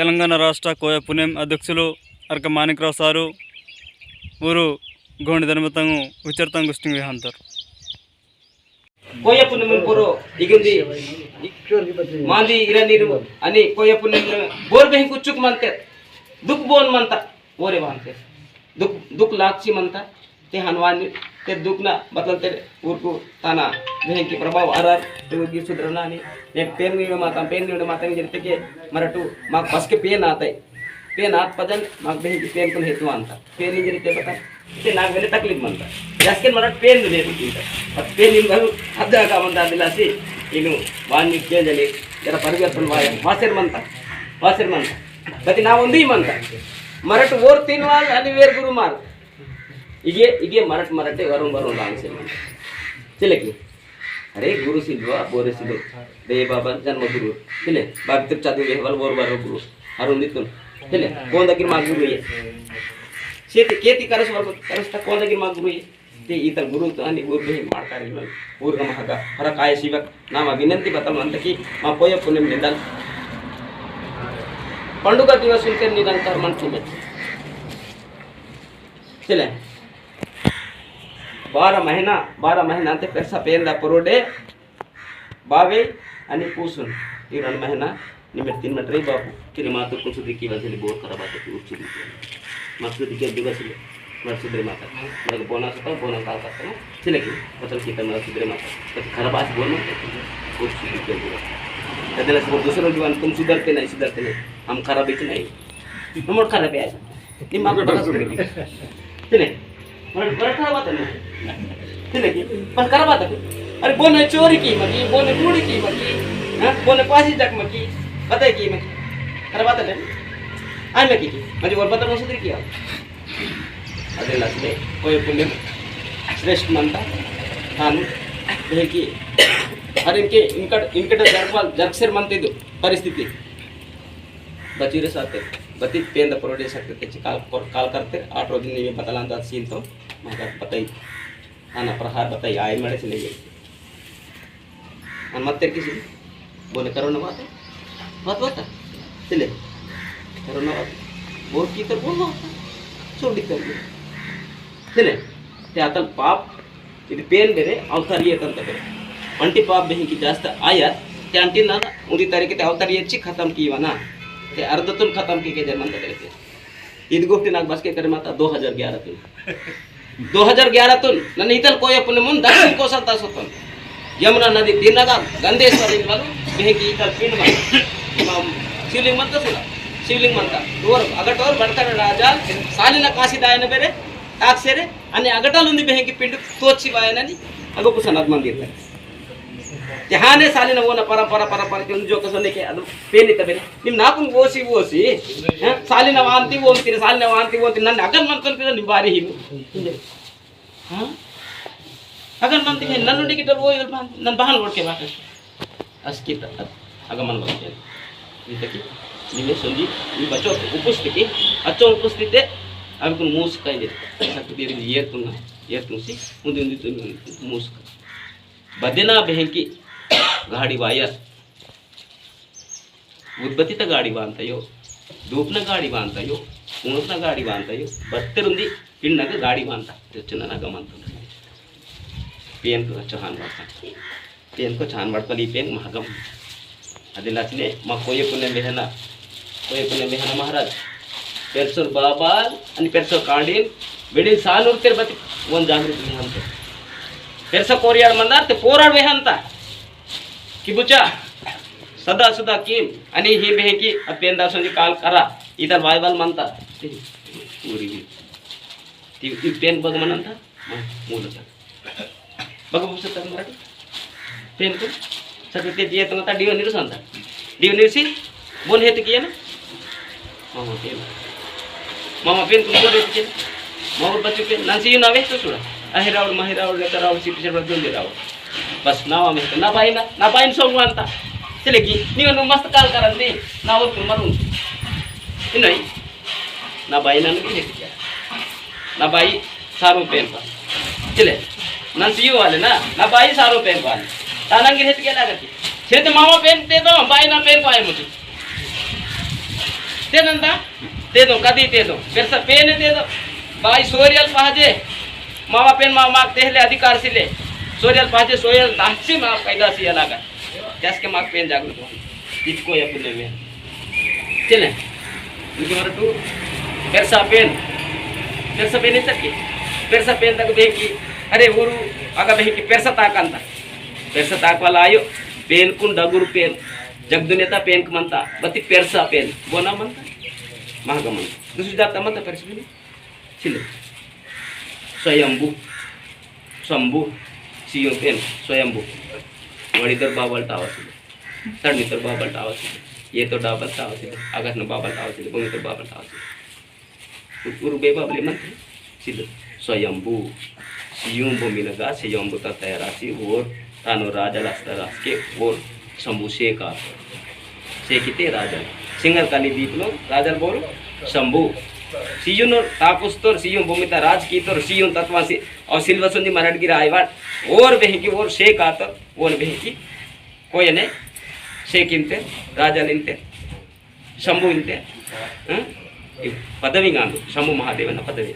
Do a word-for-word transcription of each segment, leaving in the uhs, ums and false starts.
तेलंगाना राष्ट्र कोया पुनेम अध्यक्षुलु अर्क मानिकराव सारु ऊरु गोंडी धर्मतंगु विचारतंगु गोष्टिंग विहांतर। कोया पुनेम पोरो इगंदी मांदी इरा नीरु अनि कोया पुनेम बोर बेहिं कुचुक मंते दुख बोन मंता ओरे वांते दुख दुख लाक्षी मंता ते हनवानी ते दुख ना मतलब ते उरकु ताना बेहिं की प्रभाव अरर ते उरकी सुधरना नी ने पेन नी माता पेन नी माता नी जरिते के मरटू माक बस के पेन आते पेन आत पजन माक बेहिं की पेन कुन हेतु आंता पेन इंजरी ते बता ते नाक वेले तकलीफ मंता। जसके मरट पेन दे इंता पर पेन इन भर अद्दा का मंता दिलासी इनु वान नित्य जले जरा परिवर्तन वाया वासेर मंता वासेर मंता बति ना उंदी मंता मरट वोर तीन वाल अनि वेर गुरु मार इगे इगे मरट मरटे वरुण वरुण राम से मंता। चले की अरे गुरु सिल्वा बोरे सिल्वा दे बाबा जन्म गुरु तिले बाबी तक चादू वेहवाल बोर बारो गुरु अरुण दितुन तिले कौन दगिर मा गुरु ये सेती केती करस वाल करस ता कौन दगिर मा गुरु ये ते इतल गुरु तो अनि गुरु भी मारकारी मन ऊर का महागा हर काय शिवक नाम विनंती बतल मंत की मा पोय पुनेम निदल पंडुगा दिवस उनके निरंतर मन चुमे तिले बारह महीना बारह महीना ते पेरसा पेंदा परोडे बावे अनि पूसुन ई रंड महीना निमेट तीन महीना रही बाबू किने मातुर कुन सुधरी की वजह बोर खराब आते की उच्च दी मत सुधरी के दिवस ले मर सुधरी माता मर बोना सता बोना काल करता ना सिले की पतल की तमरा सुधरी माता तो खराब आते बोल मत उच्च दी के दिवस तदला से दूसरा जुवान तुम सुधरते नहीं सुधरते नहीं हम खराब ही नहीं नमोड खराब है आज। निम्मा को बरस करेगी। तिले। मर मर खराब आता नहीं। तिले की। पर खराब आता नहीं। अरे बोने चोरी की मकी, बोने बूढ़ी की मकी, हाँ? बोने पासी जक मकी, बताए की मकी। खराब आता नहीं। आय मकी की। मजे और बता मौसम की आप। अदे लसले कोई पुण्य श्रेष्ठ मनता। तानु। देह की। अरे इनके इनका इनके तो जर्फल जर्फसेर मनते दो परिस्थिति। बचीरे साथे, बती पेंद प्रोडे सकते तेची काल, काल करते, आठ रोज निमे बतलांदा सीन तो, मगर बताई, आना प्रहार बताई, आय मड़े से नहीं गई। अन मत तेरे किसी, बोले करो ना बात, बात बता, चले, करो ना बात, बोल की कर बोल ना, छोड़ दी कर, चले, ते आतल पाप इद पेन बेरे अवतार ये तंत बेरे। अंटी पाप बेहिं की जास्त आया, ते अंटी ना उदी तरीके ते अवतार ये ची खत्म की वना। ते अर्धतुन खत्म की के जन्म तक रहते। इद गोष्टी नाग बस के करे माता दो हज़ार ग्यारह तुन। दो हज़ार ग्यारह तुन, नन इतल कोई अपने मुन दक्षिण कोसल ता सोतन। यमुना नदी तीन नगा गंदेश्वर इन वालू, बेहिं की इतल पिंड मा। इमाम शिवलिंग मंता सुना, शिवलिंग मंता। और अगट और बड़कर राजा, सालिना काशी दायन बेरे, ताक सेरे, अनि अगटल उंदी बेहेंकी पिंड तोची वायननी अगो कुछ अनद मंदिर तक। ते हाने सालिना वोना परंपरा, परंपरा के उन जो कसने के अदु पेनी तबेरे। निम नाकुन वोसी, वोसी, हैं? सालिना वांती वोंती, सालिना वांती वोंती, नन्ने अगन मन तन पिन निबारी ही। हाँ? अगन मन तिके नन्नु डिकी डर वो योल बान, नन बहान वोट के बात है। अस्कित अग-, आगमन बक्के। इंतकी निमे सोंजी ई बच्चो उपस्थिति, अच्छो उपस्थिति, अभी कुन मूस का इंदे। सत्य देवी येर तुंगा, येर तुंसी, उन्दी उन्दी तुंगा मूस का। बदेना बेहेंकी गाड़ी वायर। उद्बत्ती त गाड़ी बांता यो, धूपना गाड़ी बांता यो, उणसना गाड़ी बांता यो, बत्तेर उन्दी पिंडना गाड़ी बांता, तेचना आगमन तुंगा। पेन को चहान बांता। पेन को छान बड़पली पेन महगम। अदिलासने मा कोये पुने बेहना, कोये पुने बेहना महाराज। पेरसोर बाबाल, अनि पेरसोर कांडीन, बेडिन सालूर तेर बति, वन जागृत नहीं हमते। पेरसा कोरियार मंदार ते पोरार बेहनता। कि बुचा, सदा सुदा किम, अनि ही बेहकी, अपेंदा सोंजी काल करा, इधर वाइवल मंता। पूरी भी। ती, ती पेन बग मनंता, मा, मूलता। बग बुसता मराठी। पेन को सकते दिए तो ता डियो निरसंता। डियो निरसी बोन हेतु किया ना? मामा पेन। मामा पेन को बोन हेतु किया ना? मामा बच्चों पेन नंसी यू नावे तो सुड़ा। अहे रावल, माहे रावल, नेता रावल, सिटी से बदल दे रावल। बस नावा में तो ना पाइन ना, ना पाइन सॉन्ग वांता। चले की, नियो नु मस्त काल करंदी, ना वो तुम मरुन। इनोई, ना बाई ना नुकी हेतु किया। ना बाई सारू पेन पा। चले। नन सीयू वाले ना, ना बाई सारू पेन पा। तानंगी हेतु किया ना करती। छेद मामा पेन ते तो, बाई ना पेन पाए मुझे। ते नंदा, ते दो, कदी ते दो। पेरसा पेन ते दो। बाई सोरियल पहाजे, मावा पेन मावा माग तेहले अधिकार सिले। सोरियल पहाजे, सोरियल दाहची माव पैदा सिया लागा। त्यास के माग पेन जागरूक हो। इतको या पुण्य में। चले। इनके मारे तू पेरसा पेन। पेरसा पेन इतर की। पेरसा पेन तक बेहकी। अरे उरु, आगा बेहकी पेरसा ताकंता। पेरसा ताक वाला आयो। पेन कुन डगुर पेन। जग दुनिया ता पेन क मनता। बती पेरसा पेन। बोना मनता। महगा मनता। दूसरी जात ता मनता पेरसा पेन। सिले। स्वयंभू। शंभू। सियो पेन। स्वयंभू। वड़ी दर बाबल टावा सिले। तड़नी तर बाबल टावा सिले। ये तो डाबल टावा सिले। आगस न बाबल टावा सिले। बोनी तर बाबल टावा सिले। उरु बेबा बले मंत्र सिद्ध। स्वयंभू। सियुं बोमिनगा स्वयंभू ता तैरासी ओर तानो राजा लास्ता रासके ओर शंभू से का। से किते राजा। सिंगर काली दीप लो राजा बोल शंभू। सियुं नो तापुस तोर सियुं बोमिता राज की तोर सियुं तत्वासी और सिल्वसुंदी मरड की रायवाट ओर बेहकी ओर से का तोर ओर बेहकी कोयने से किनते राजा लिनते शंभु इंते, हं? ई पदवी गांदु, शंभु महादेवन पदवी।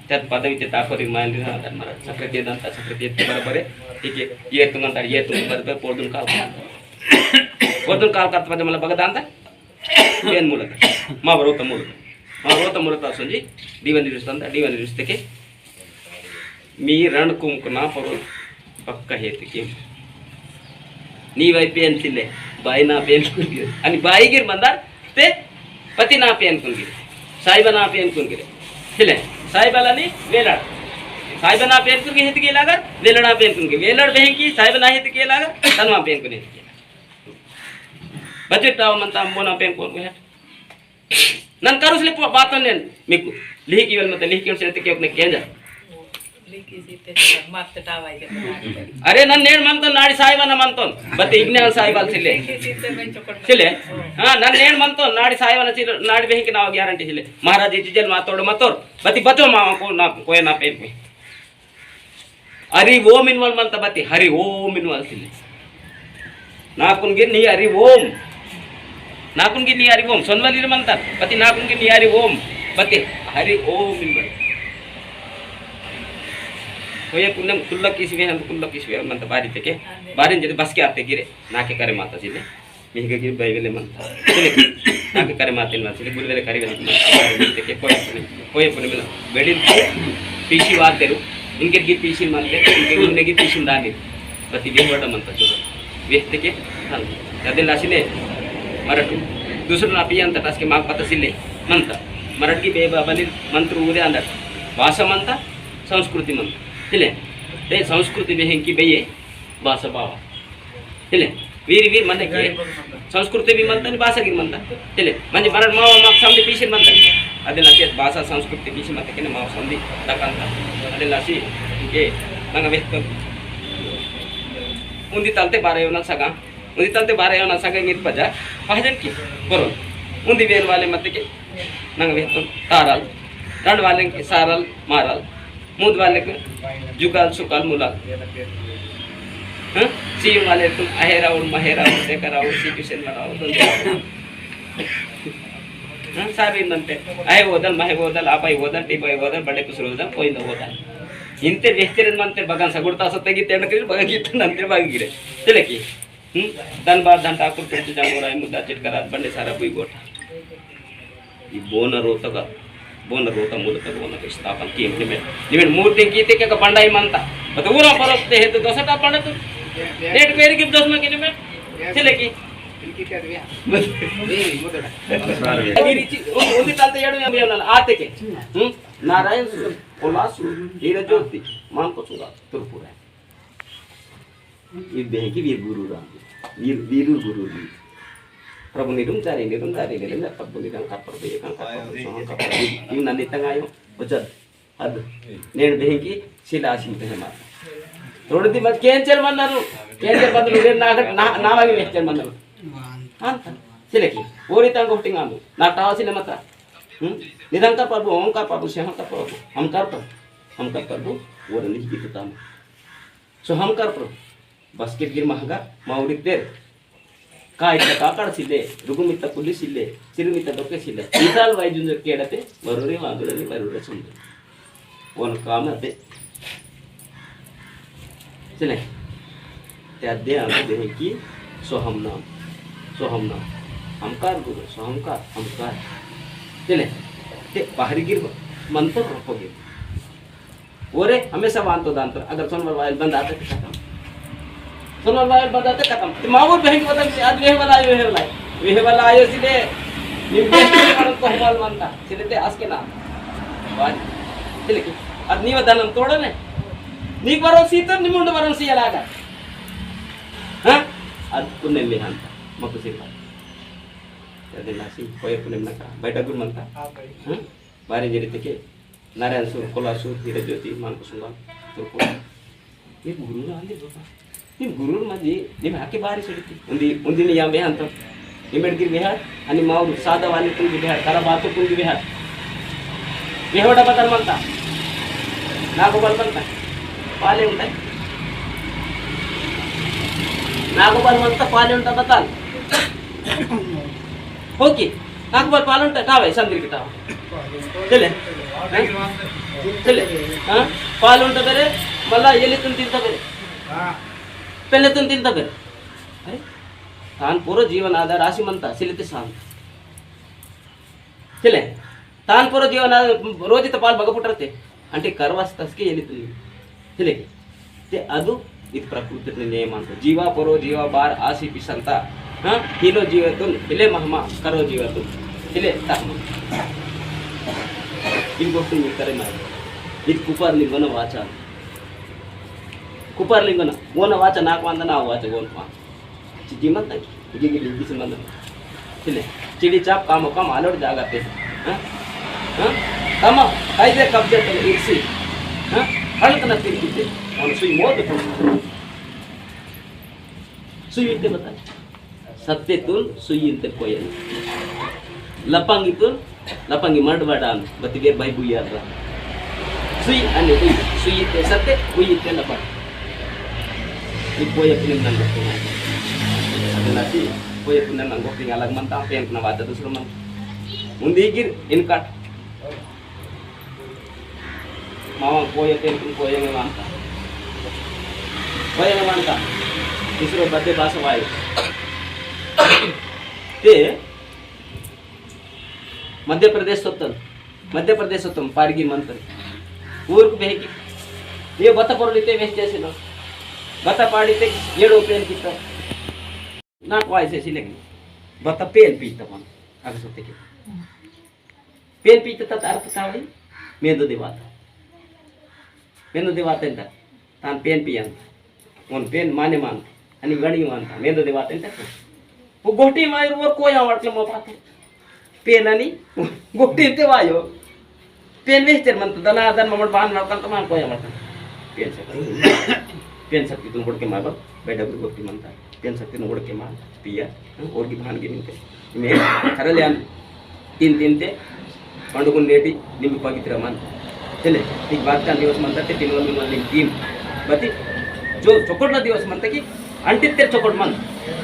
तत् पदवी ते ताकोरी मायन रिहा दन मरा, सक्रिय दंता, सक्रिय ते बराबर है। ठीक है, ये तुम अंतर, ये तुम बराबर, पोर्दुन काल। पोर्दुन काल करत पदे मला बगदांता, पेन मूलत, मा बरोत मूलत। मा बरोत मूलत असंजी, दीवन रिस्तंता, दीवन रिस्तके, मी रण कुमकना परो पक्का हेतु के। नी भाई पेन सिले, बाई ना पेन कुन गिरे। अनि बाई गिर मंदार, ते पति ना पेन कुन गिरे। साहिबा ना पेन कुन गिरे। सिले, साहिबाला नी वेलड़। साहिबा ना पेन कुन गिरे हेतु के लागर, वेलड़ ना पेन कुन गिरे। वेलड़ बहन की साहिबा ना हेतु के लागर, तनवा पेन कुन हेतु के। बजट ताव मंता अम्बो ना पेन कुन गिरे। नन करुसले पो-, बातन नेन मिकु। लिहिकी वेल मत लिहिकी वेल सेते के अपने केंजा। लिहिकी सीते मत टावाई के। अरे नन नेन मंतोन नाड़ी साहिबान मंतोन। बते इग्नाल साहिबाल सिले। लिहिकी सीते बेंचो कोट। सिले? हाँ, नन नेन मंतोन नाड़ी साहिबान सिले, नाड़ी बेहिकी नाव guarantee सिले। महाराज जी जेल मातोड़ मतोर। बती बतो मावा को ना, कोई ना पे। हरि ओम इनवाल मनता बती, हरि ओम इनवाल सिले। नाकुन गिर नी हरि ओम। नाकुन गिर नी हरि ओम। सोनवाली रे मनता बती, नाकुन गिर नी हरि ओम। बती, हरि ओम इनवाल। कोई पुण्यम कुल्ला किसवे हम कुल्ला किसवे मनता बारी तेके। बारी जदे बस के आते गिरे। नाके करे माता सिले। मिहिगे गिर बाई वेले मंता। चले, ताके करे मातेन मातेन, गुरु वेले करी वेले मंता। देखे कोई अपने, कोई अपने मिला। बेडिल पीसी वार तेरु, इनके गिर पीसी मंते, इनके गुरु ने गिर पीसी दाने। बती वेह वड़ा मंता चोर। वेह तेके, हाँ। तदे लासी ने, मरटू, दूसरा ना पियान तटास के माग पता सिले, मंता। मरट की बे बाबा ने मंत्र उदे अंदर। भाषा मंता, संस्कृति मंता। सिले, ते संस्कृति में है कि बे ये, भाषा बावा। तेले, वीर वीर मने के संस्कृति भी मनता, भाषा भी मनता। तेले, मंजे मरण मावा माक समझे पीछे मनता। अदे ना के भाषा संस्कृति पीछे मनता के मावा समझे दकांता। अदे लासी के नंग वेहतो। उन्दी तलते बारे योना सगा, उन्दी तलते बारे योना सगा इंगित पजा, पहजन की, बरोन। उन्दी वेन वाले मत के, नंग वेहतो, तारल, रंड वाले के सारल, मारल। मुद वाले के जुगाल सुकाल मुलाल। हाँ? सीयू वाले तुम अहेरा और महेरा और देखरा और सी किशन वाला और तुम हाँ? सारे नंते। अहे वोदल, महे वोदल, आपाई वोदल, टीपाई वोदल, बड़े कुछ वोदल, कोई ना वोदल। इनते बेहतरीन मनते बगान सगुड़ता सत्ते की तेंड करी बगान की नंते बागी गिरे। चले की? हम्म? धनबाद धन ठाकुर तुमची जंगोराय मुद्दा चिटकरात बंडे सारा बुई गोठा। ई बोन रोतक, बोन रोत मूलतक बोन के स्थापन की निमेट, निमेट मूर्ति की ते के बंडाई मनता। बत उरा परत ते हेतु दोसटा पंडत। नेट पेरी की दोस में के निमेट। चले की? अगिरी ची, उन-, उन्दी तालते याडू या मियाना आते के। हम्म? नारायण सु-, कोलास, हीरा ज्योति, मान को सुगा, तुरपुर है। इद बेहकी वीर गुरु राम। वीर, वीर गुरु वीर। प्रभु निरुम चारी, निरुम चारी, निरुम चारी, प्रभु निरंकार, प्रभु एकांकार, प्रभु स्वांकार, प्रभु इव नन्नी तंगायो, बचत। अद। नेन बेहकी सिला सिंह ते मार। रोड दी मत कैंसर मन नरु। कैंसर बंद लुडे ना, ना, ना वाली कैंसर मन नरु। हाँ, सिले की। ओरी तंग गोटिंग आमु। ना टावा सिले मता। हम्म? निरंकार प्रभु, ओंकार प्रभु, सिंहकार प्रभु। हम कर प्रभु। हम कर प्रभु। ओर नहीं की ताम। So हम कर प्रभु। बस के गिर महंगा, माउरी तेर। का इत्ता काकड़ सिले, रुगु मित्ता पुली सिले, सिरु मित्ता डोके सिले। इताल वाई जुंजर केड़ते, वरुरे वांदुरनी वरुरे सुंदर। वन काम अते। चले। ते अद्दे आम देहे की सोहम नाम। सोहम नाम। हमकार गुरु, सोहमकार, हमकार। चले। ते बाहरी गिर मंत्र रखोगे। ओरे, हमेशा वांतो दांतो, अगर सोनवाल वायल बंद आते तो खतम। सोनवाल वायल बंद आते खतम। ते मावोर बहन की बता, आज वेह वाला आयो, वेह वाला आयो। वेह वाला आयो सिले, निम्बे से करन को हवाल मानता। सिले ते आज के नाम। वाली। सिले के, आज नीवा दानम तोड़ो ने। नीक वरोन सीतर, निमुंड वरोन सीया लागा। हाँ? आज पुण्य में हंता, मकुसिर बात। अदे नासी, कोई पुण्य में नका, बैठा गुण मनता। हाँ भाई। हाँ? बारी जेरी तेके, नारायण सूर, कोला सूर, हीरा ज्योति, मान कुसुम लाल, तुर्को। ये गुरु ना आंदे बाबा। ये गुरु मजी, ये हाके बारी सड़की। उन्दी, उन्दी ने याम बेहान तो। ये मेडगिर बेहार, अनि माउर सादा वाली तुंगी बेहार, करा बातु तुंगी बेहार। ये होड़ा बदल मनता। नागो बल मनता। पाले उन्टा। नागो बल मनता, पाले उन्टा बदल। ओके। नागो बल पाले उन्टा, टावे, संदिर की टावे। चले। हैं? चले। हाँ? पाल उंटा बेरे, मल्ला एलितुन तिंता बेरे। पेलेतुन तिंता बेरे। अरे? तान पूरो जीवन आधार आसी मनता, सिलिते शांत। चले। तान पूरो जीवन आधार, रोजित पाल बगा पुटरते। अंटे करवास तसके एलितुन। हिलेके। ते अदु इत प्रकृति ने नियम अंत। जीवा परो जीवा बार आसी पिसंता। हाँ? हिलो जीवतुन, हिले महमा करो जीवतुन। हिले तहमा। इन गोष्टी में करे मारे। इत कुपार लिंगो न वाचा। कुपार लिंगो न, वो न वाचा नाक वांदा ना वाचा वो न वाचा। चिज्जी मत तकी, गिगी लिंगी से मत। चिले, चिड़ी चाप काम काम आलोड़ जागा पे। हाँ? हाँ? काम, कायदे कब्जे तले इर्सी। हाँ? हड़त न तिरकिते, और सुई मौत को। सुई इते बता। सत्य तुन सुई इते कोयल। लपंगी तुन लपंगी मर्द बाडान, बतिगे बाई बुई आदरा। सुई अने बुई, सुई इते सत्य, बुई इते लपंग। ई पोये पुनेम नंग गोतिंग। अदे नासी, पोये पुनेम नंग गोतिंग अलग मनता, पेन ना वाता दूसरा मन। उन्दी गिर, इनकाट। मामा पोये पेन कुन पोये में मानता। पोये में मानता। दूसरो बद्दे भाषा वाई। ते मध्य प्रदेश सोतन, मध्य प्रदेश सोतन पाड़गी मंतन। ऊर को बेहकी, ये बता पड़ो लिते वेस्ट जैसे लो। बता पाड़ी ते ये डो पेन किता। ना क्वाई से सिलेंगे। बता पेन पीता मन। आगे सोते के। पेन पीता ता अर्थ था भाई। मेंदो देवाता। मेंदो देवाता इंदा। तान पेन पियन। उन पेन माने मान। अनि गणी मान था। मेंदो देवाते तक। वो गोटी मायर वो कोया वाटले मो पाते। पेन अनि गोटी ते वायो। पेन वेस्टर मन तो दना दन ममड़ बान मारकन तो मान कोया मारकन। पेन से। पेन शक्ति तुम उड़ के मार बेटा भी गोटी मानता। पेन शक्ति तुम उड़ के मार पिया। और की भान की नहीं। मैं खरल्यान तीन तीन ते पंडुकुन नेटी निम्म पवित्र मन। चले, इक बात का दिवस मनता ते पिलवन मन निम तीन। बती, जो चोकोटला दिवस मनता की अंटित तेर चोकोट मन।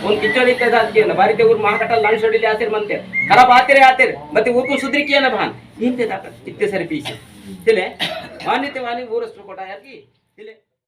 उन किचड़ी ते दास किया ना, बारी ते उर महाकटा लांग सोड़ी ले आतेर मनते। खराब आतेर आतेर, बती उर को सुधरी किया ना भान। इन ते दाकर, इतने सारे पीछे। चले, वानी ते वानी वो रस चोकोट आया की। चले।